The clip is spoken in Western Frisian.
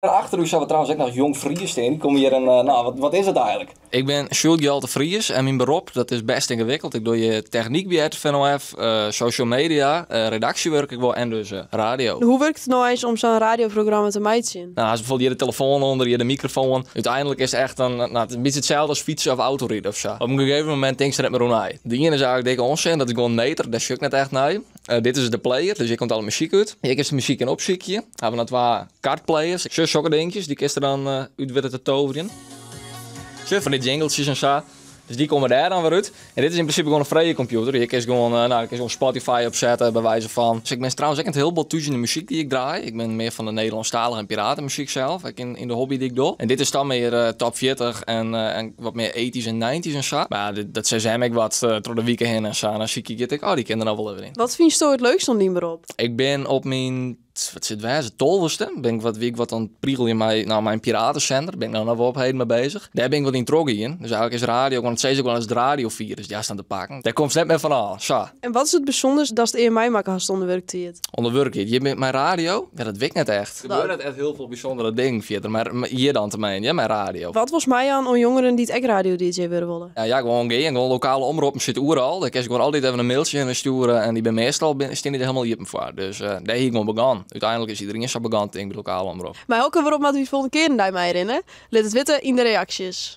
Achter ús hawwe we trouwens ek noch Jong Fries stean. Dy komme hjir en nou, wat is it eigenlik? Ik bin Sjoerd Gjalt de Vries en myn berop, dat is bêst yngewikkeld. Ik doch hjir technyk by RTV NOF, social media, redaksjewurk ek wol en dus radio. Hoe wurket it no eins om sa'n radioprogramma te meitsjen? Nou, hast bijvoorbeeld hjir de telefoan ûnder, hjir de mikrofoan. Uteinlik is it echt in, no, it is in bytsje itselde as fytse of autoride of sa. Op in gegeven momint tinkst der net mear oer nei. De iene is eigenlik dikke onsin, dat is gewoan in meter, dêr sjoch ik net echt nei. Dit is de player, dus hjir komt alle muzyk út. Hjir kinst de muzyk yn opsykje. Hawwe we noch twa kartplayers. Sjoch, sokke dinkjes, dy kinst der dan út witte te toverjen. Sjoch, fan dy jingletsjes en sa. Dus dy komme dêr dan wer út. En dit is yn prinsipe gewoan in frije kompjûter. Hjir kinst gewoan, no, kinst gewoan Spotify opsette, by wize fan. Dus ik bin trouwens ek net hiel bot thús yn de muzyk dy't ik draai. Ik bin mear fan de Nederlânsktalige en piratenmuzyk sels, ek yn de hobby dy't ik doch. En dit is dan mear top 40 en wat mear eighties en nineties en sa. Mar ja, dat shazam ik wat troch de wike hinne en sa. En dan sykje ik it ek, oh, dy kin der noch wol even yn. Wat fynsto it leukste oan dyn berop? Ik bin op myn, wat sil it wêze, 12ste, bin ik wat, wie ik wat oan it prigeljen mei, no, mei in piratesender. Bin ik no noch wol op heden mei bezich. Dêr bin ik wat yn trochgien. Dus eigenlik is radio, want it sizze ek wol ris it radiofirus, dy hast dan te pakken. Dêr komst net mear fan ôf, sa. En wat is it bysûnderst datst ea meimakke hast ûnder wurktiid? Ûnder wurktiid? Hjir mei radio? Ja, dat wit ik net echt. Der gebeure net echt hiel folle bysûndere dingen fierder, mar hjir dan teminsten, ja, mei radio. Wat wolst meijaan oan jongeren dy't ek radio-dj wurde wolle? Ja, gewoan gean. Gewoan lokale omroppen sitte oeral. Dêr kinst gewoan altyd even in mailtsje hinne stjoere en dy binne meastal stean dy der hielendal iepen foar. Dus dêr hie ik gewoan begon. Uteinlik is iderien sa begon tink ik by lokale omrop. Mei hokker berop moatte wy folgjende kear in dei meirinne? Lit it witte yn de reaksjes.